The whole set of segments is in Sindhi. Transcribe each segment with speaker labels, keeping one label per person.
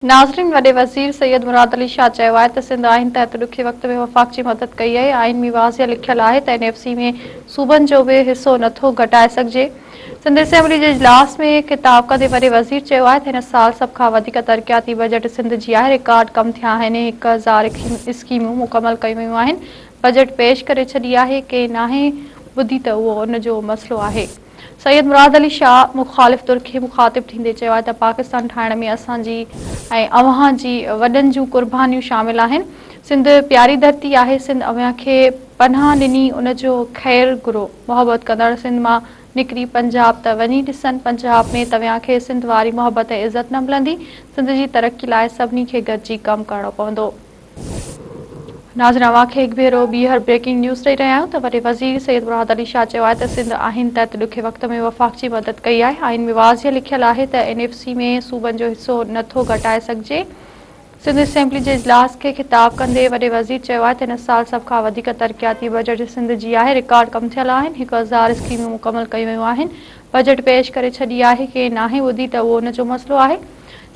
Speaker 1: ناظرين وڏي وزير سيد مراد علي شاهه چيو آهي ته سنڌ آئين تحت ڏکي وقت ۾ وفاق جي مدد ڪئي آهي، آئين ۾ واضح لکيل آهي ته اين ايف سي ۾ صوبن جو به حصو نه ٿو گهٽائي سگهجي. سنڌ اسيمبلي جي اجلاس ۾ خطاب ڪندي وڏي وزير چيو آهي ته هن سال سڀ کان وڌيڪ ترقياتي بجيٽ سنڌ جي آهي، رڪارڊ ڪم ٿيا آهن، 1000 اسڪيمون مڪمل ڪيون ويون آهن، بجيٽ پيش ڪري ڇڏي آهي، ڪنهن ناهي ٻڌي ته اهو ان جو مسئلو آهي. سيد مراد علي شاهه مخالف ڌر کي مخاطب ٿيندي چيو آهي ته پاڪستان ٺاهڻ ۾ اسان جي ۽ اوهان جي وڏن جون قربانيون شامل آهن، سنڌ پياري ڌرتي آهي، سنڌ اوهان کي پناهه ڏني ان جو خير گهرو، محبت ڪندڙ سنڌ مان نڪري پنجاب ته وڃي ڏسن، پنجاب ۾ توهان کي سنڌ واري محبت ۽ عزت نه ملندي، سنڌ جي ترقي لاء سڀني کي گڏجي ڪم ڪرڻو پوندو. ناظرين اوهان کي هڪ ڀيرو ٻيهر بريڪنگ نيوز ڏئي رهيا آهيون ته وڏي وزير سيد مراد علي شاهه چيو آهي ته سنڌ آئين تحت ڏکي وقت ۾ وفاق جي مدد ڪئي آهي، آئين ۾ واضح لکيل آهي ته اين ايف سي ۾ صوبن جو حصو نه ٿو گهٽائي سگهجي. سنڌ اسيمبلي جي اجلاس کي خطاب ڪندي وڏي وزير چيو آهي ته هن سال سڀ کان وڌيڪ ترقياتي بجيٽ سنڌ جي آهي، رڪارڊ ڪم ٿيل آهن، 1000 اسڪيمون مڪمل ڪيون ويون آهن، بجيٽ پيش ڪري ڇڏي آهي، ڪنهن ناهي ٻڌي ته اهو ان جو مسئلو آهي.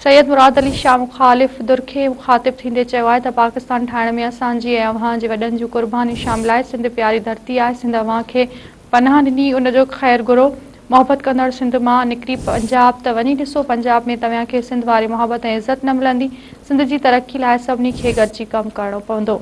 Speaker 1: سيد مراد علي شاهه مخالف ڌر کي مخاطب ٿيندي چيو آهي ته پاڪستان ٺاهڻ ۾ اسان جي ۽ اوهان جي وڏن جون قربانيون شامل آهي، سنڌ پياري ڌرتي آهي، سنڌ اوهان کي پناهه ڏني ان جو خير گهرو، محبت ڪندڙ سنڌ مان نڪري پنجاب ته وڃي ڏسو، پنجاب ۾ توهان کي سنڌ واري محبت ۽ عزت نه ملندي، سنڌ جي ترقي لاء سڀني کي گڏجي ڪم ڪرڻو پوندو.